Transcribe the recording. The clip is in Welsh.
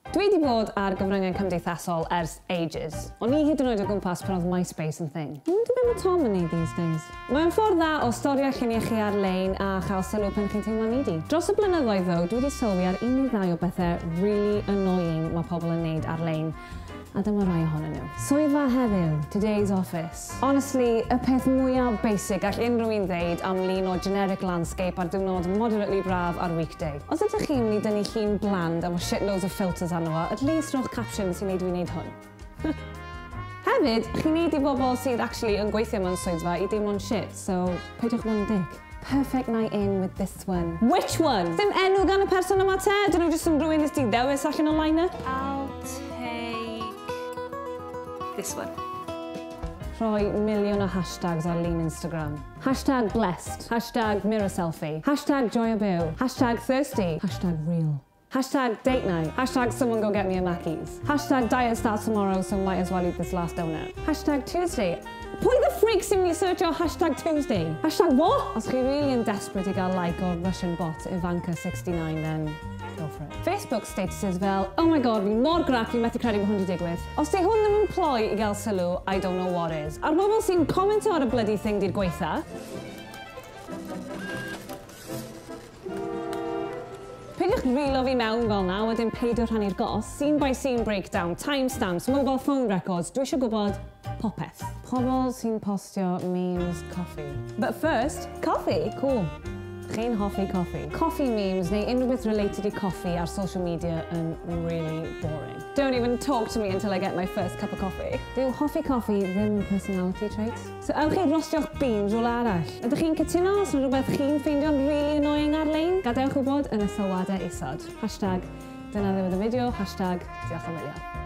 Dwi wedi bod ar gyfryngau cymdeithasol ers ages. O'n i hyd yn oed o gwmpas pan oedd MySpace yn thing. I wonder be mae Tom yn neud these days. Mae'n ffordd dda o storio lluniau chi ar-lein a chael sylw pan chi'n teimlo needy. Dros y blynyddoedd ddo, dwi wedi sylwi ar un neu ddau o bethau really annoying mae pobl yn neud ar-lein. A dyma rai ohonyn nhw. Swyddfa heddiw, today's office. Honestly, y peth mwyaf basic all unrhyw un ddeud am lun o generic landscape ar diwrnod moderately braf ar weekday. Os ydych chi'n mynd i dynnu llun bland efo shitloads o filters arno fo, at least rhowch caption sy'n neud i fi wneud hwn. Hefyd, chi'n neud i bobl sydd actually yn gweithio mewn swyddfa i deimlo'n shit, so peidiwch bod yn dick. Perfect night in with this one. Which one? Dim enw gan y person yma te? Dyn nhw jyst yn rhywun nes di ddewis allan o line-up? I'll take this one. Rhoi miliwn o hashtags ar lun Instagram. Hashtag blessed. Hashtag mirror selfie. Hashtag joy o byw. Hashtag thirsty. Hashtag real. Hashtag date night. Hashtag someone go get me a Mackey's. Hashtag diet starts tomorrow, so might as well eat this last donut. Hashtag Tuesday. Pwy the freak sy'n mynd i searcho hashtag Tuesday? Hashtag what? Os chi really yn desperate i gael like o'r Russian bot Ivanka69, then go for it. Facebook statuses fel, oh my god, fi mor grac, fi methu credu bod hwn wedi digwydd. Os di hwn ddim yn ploi i gael sylw, I don't know what is. A'r bobl sy'n comento ar y bloody thing di'r gweitha. Peidiwch rilo fi mewn fel na, wedyn peidio rhannu'r gos. Scene by scene breakdown, timestamps, mobile phone records. Dwi eisiau gwybod popeth. Pobl sy'n postio memes coffee. But first, coffee! Cool. Chi'n hoffi coffi. Coffee memes neu unrhyw beth related i coffi ar social media yn really boring. Don't even talk to me until I get my first cup of coffee. Dyw hoffi coffi ddim yn personality trait. So ewch i rostio'ch beans rhywle arall. Ydych chi'n cytuno os yna rhywbeth chi'n ffeindio'n really annoying ar-lein? Gadewch wybod yn y sylwadau isod. Hashtag dyna ddiwedd y fideo. Hashtag diolch am wylio.